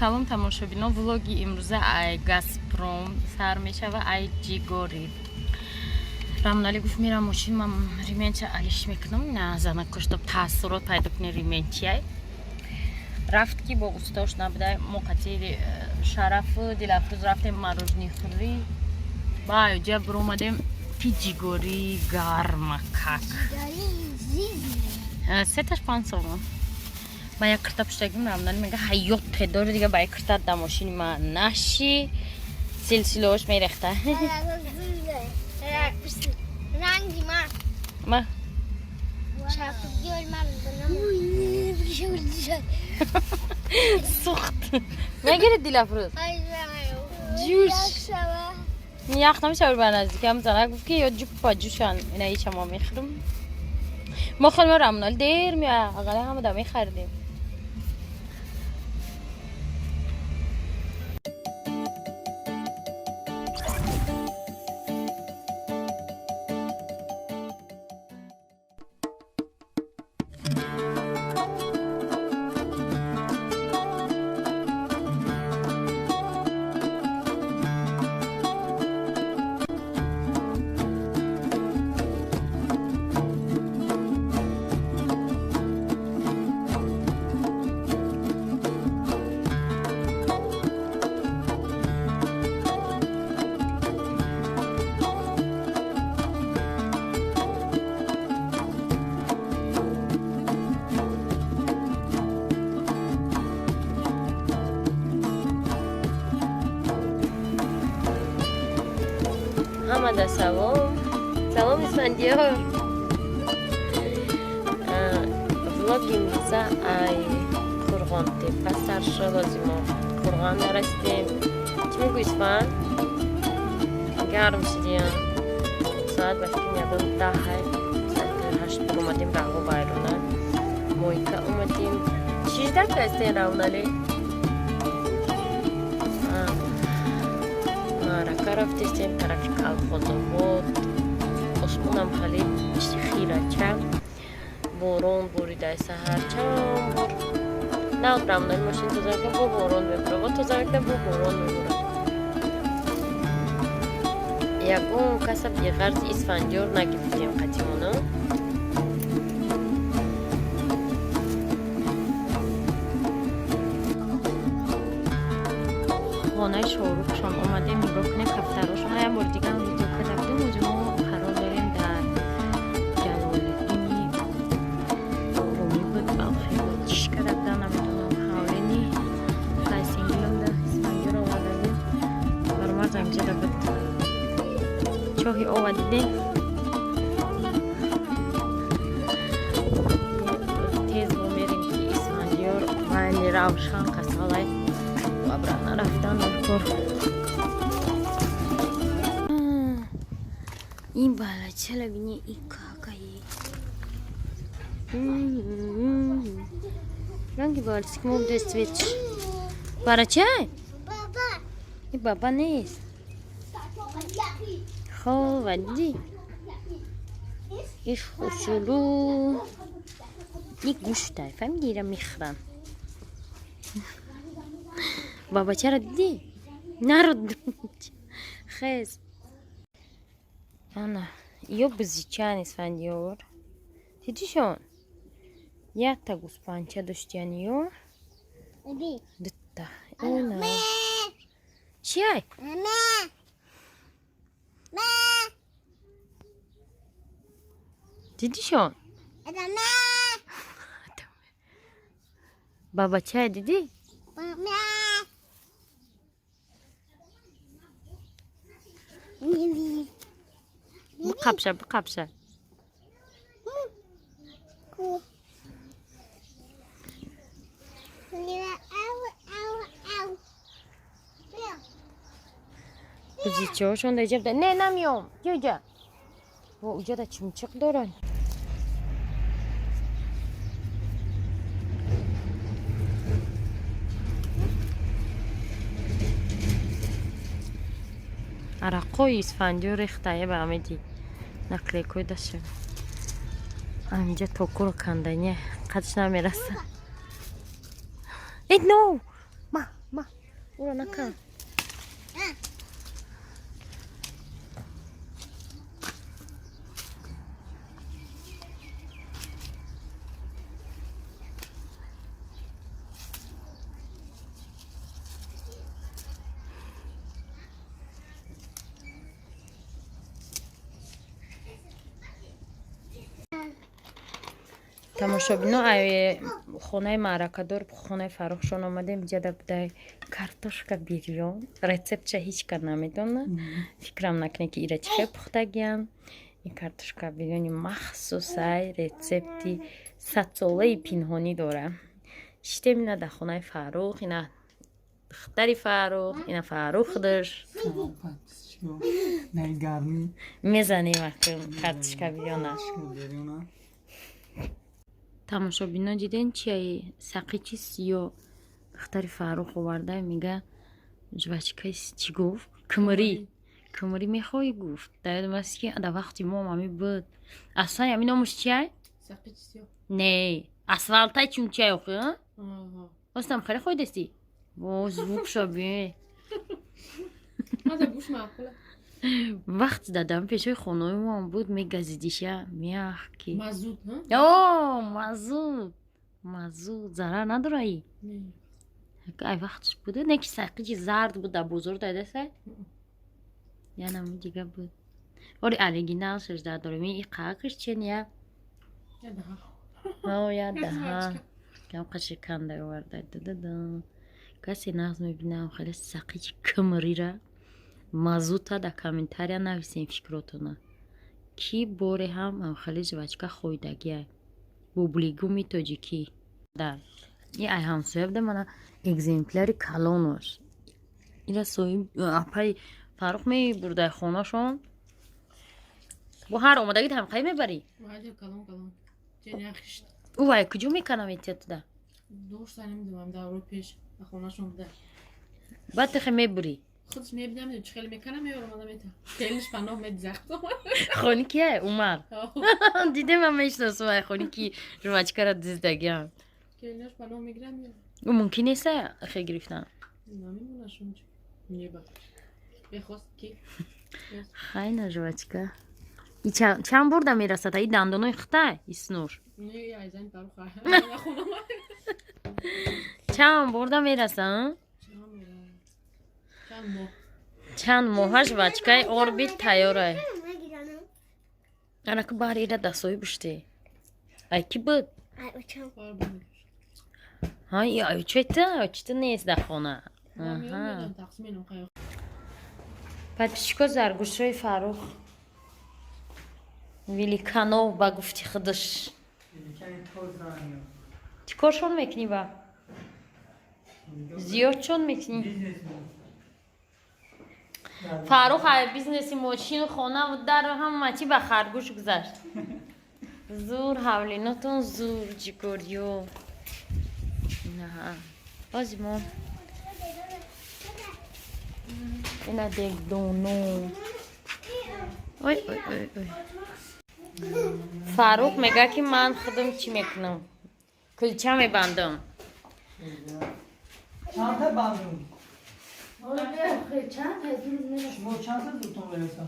Салом, тамошобинон. Влоги имрӯза ай Газпром сар мешава, ай ҷигорӣ. Рамонали гуфт, мирам мошин, ман ремень ча алиш мекунам, на занако, чтоб таассурот пайдо куни, ремень чиай. Рафт, ки бо устош набуда. Мо қатъи Шарафу Дилафрӯз рафтем мороженое хӯрӣ, ба аёҷа биромадем, ки ҷигорӣ гармакак. Сеташ 5 сомон. Ман як кирта пуштагим. Рамонали мега, ҳаёт тедори дига, ба як кирта да мошини ман наши, силсилаош мерехта. Ранги ман. Ма. Шафгиёл ман. Сухт мегирид, Дилафрӯз. Ҷӯш ях намешавад. Ба наздикам занак гуфт, ки ё ҷуппа ҷӯшан. Ина ича мо мехӯрем. Мо хеле Рамонали дер меояд, ақала ҳама да мехаридем. Ҳамада салом, салом, Исфандиёр. Влоги имрӯза ай Қурғонтепа сар шуд. Ҳозир мо Қурғон нарасидем. Чӣ мегӯ, Исфанд? Гарм шидиям. Соат ба фикр ягон 10-ай, соати 8 омадем. Раҳо вайрона мойка омадем. Чижда кастен, Равнале? Маърака рафтестем тарафи Калхозобод. Осмонам хеле хирача, борон боридай саҳар чанд бор. Нав Рамнали мошин тоза мекунад, бо борон мебурад, бо тоза мекунад, бо борон мебурад. Ягон каса беғарзи Исфандиёр нагирифтем қатимона. Хонаи Шоҳрухшон омадем. Нигоҳ кунем кафтарошон. Як бори дига ҳам видео карда будем. Оҷо мо қарор дорем дар Ҷалолиддини Румӣ буд, Балхӣ буд, чиш карда будан, намедонам. Ҳавлини кайсингилонда Исфандиёр овардагим. Баромад, ҳамҷода буд чоҳи ова, дидем. Тез мо мерем, ки Исфандиёр майли равшан касалай, обратно рафтан дар кор. Ин балачала бини, и какаи ранги балчик мо будес, цвет ш барачай. И баба нест. Хова диди, иш хушулу, и гӯштай, фаҳмиди, ира мехӯранд. Бабачара дидӣ? Народ хез. Ана ё бизичан, Исфандиёр, дидишон? Якта гӯспанча доштиян ё дутта. Ина чиай? Дидишон? Бабачай дидӣ? Биқапша, биқапша. Бузичаҳошон дар ҷабда. Не, намеём, ҷоҷа. Во, уҷада чимчиқ доранд. Арақои Исфандиёр рехтае ба амеди наклейкои даша. Аминҷа токуро кандания, қадш намераса. Э, но ма. Ма, ура накан. Тамошобино, хонаи маъракадор, хонаи Фаррухшон омадем. Ҷада будай картошка бирён. Рецептша ҳеҷ кар намедона. Фикрам накунед, ки ира чӣ хел пухтагиям. Ин картошка бирёни махсусай, рецепти садсолаи пинҳонӣ дора. Шитем ина дар хонаи Фаррух, ина духтари Фаррух, ина Фаррух худаш. Мезанем картошка бирёна. Тамошобино, диден чияи сақичи сиё духтари Фаррух оварда, мега жвачкаи чӣ гуфт, кмрӣ, кмрӣ мехоҳӣ гуфт. Дар ёдам аст, ки дар вақти мо ами буд. Аслан ами номаш чияй? Не, асфалтай чун чияй охи остам хеле хоҳидасти. Во, звук шаби. Вақт дадам пешои хонаи моам буд, мегазидиша мягкий. О, мазут, мазут зарар надораи. Ай вақтш буда, не ки сақичи зард буд, дар бозор дайдасай, янаму дига буд. Ори оригинал шаш дар дорем. И қаакш чен я я даҳа кам қаши канда оварда дадада. Касе нағз мебинам хеле сақичи кмрира, мазута, дар комментария нависем фикротона, ки боре ҳам хеле жвачка хӯйдагиай бублигуми тоҷикӣ. И ай ҳамсоя буда, мана экземпляри калонош. Ира соҳиб апаи Фаррух мебурдай хонашон. Бо ҳар омадагит ҳамқай мебарӣ? Ӯ вай куҷо меканам этиятуда? Баъд тихе мебурӣ. Худш мебинам, чӣ хеле меканам, меорам, мета. Келиш паноҳ медизахт. Хони кия? Умар дидем, ман мешиносам ай хони ки жвачкара диздагиам. Келинаш паноҳ мегирам, меорам. Ӯ мумкин неста хе гирифтан. Намемонашон, меба. Бехост ки. Хайна жвачка. И чанд бурда мерасад? И дандонои хитай иснур. Не, айзани Фаррух. Чанд бурда мераса? Чанд моҳа жвачкаи Орбит тайёрай. Анаку баҳри ира дастҳои бушти. Ай ки буд? Ай чета, чита нест дар хона. Подписчико, заргӯшҳои Фаррух великанов ба гуфти худаш чӣ коршон мекунӣ, ба зиёдшон мекунӣ? Фаррух ай бизнеси мошину хонаву дару ҳама чӣ ба харгӯш гузашт. Зур ҳавлинотон, зур ҷигорё. Бози мо ина дегдоно. Ой, ой, ой, ой. Фаррух мега, ки ман худам чӣ мекунам, кулча мебандам. Чанд бандум? Шумо чанд та зудтон мерасам?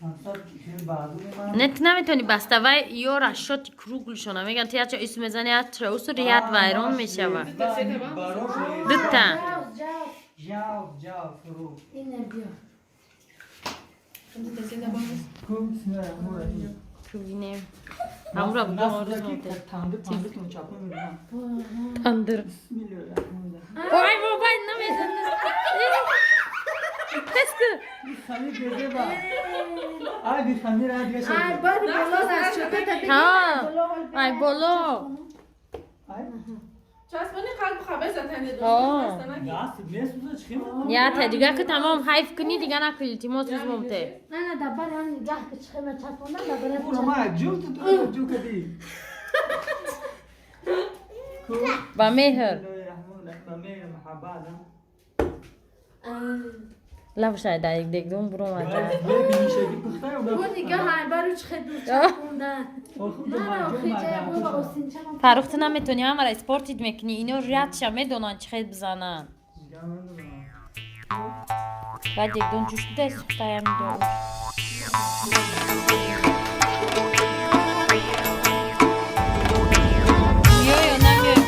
Мақсад баъду меман. Не, ту наметавонӣ баста, вай ё расчёти круглшона меган, ту яча ис мезани, яча усу рият вайрон мешава. Дута. Ҷав, ҷав, фуру. Ку бисмиллаҳир. Кубинем ҳамура будам. Тандир, тандир чапа мебинам. Тандир. Бисмиллаҳир. Ой, бобай, намезани. Теску. Хамир безеба. Ай би хамир ай дига шад. Ҳа, ай боло. Ай. Часпони қалб хабар затанде. О. Даст месӯза чӣ? Я та дига ки тамом ҳайф кунӣ, дига накунӣ, илтимос, рӯз момте. Ура ма ҷу ту ҷу кади. Ку. Ба меҳр. Ба меҳр, муҳаббат. Лавшай да дегдон буромада. Фаррух, ту наметонӣ, ҳамара испортить мекунӣ. Ино рядша медонанд, чӣ хел бизананд. Баъд дегдон ҷӯш бидай, сухтаям до. Миёё, намиёй?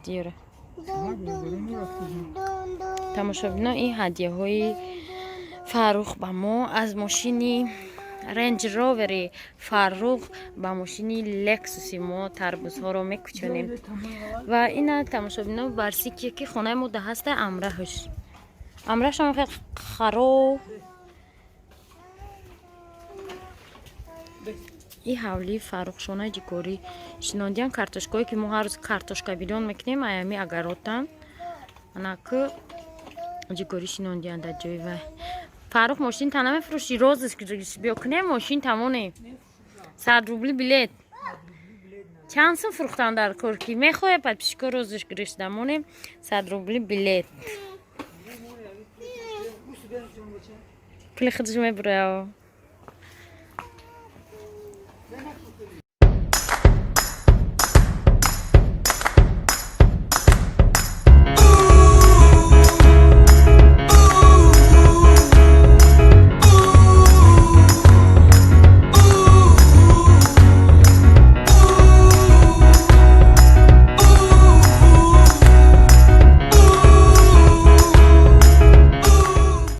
Диёра. Тамошобино, ин ҳадияҳои Фаррух ба мо аз мошини Рендж Ровери Фаррух ба мошини Лексуси мо тарбузҳоро мекучонем. Ва ина, тамошобино, барсикие, ки хонаи мо да ҳаста, амраҳш амраҳшам хел хароб. И ҳавлии Фаррухшонаи ҷигорӣ шинондиян. Картошкое, ки мо ҳар рӯз картошка бидон мекунем, аями агаротан анаку ҷигорӣ шинондиян дар ҷои вай. Фаррух, мошин та намефурӯшӣ? Розыск биё кунем, мошин тамонем. 100 рубли билет чанд сум фурӯхтан дар кор, ки мехоҳе, подписчико, розыск гирифта монем, 100 рубли билет, пули худаш мебурая.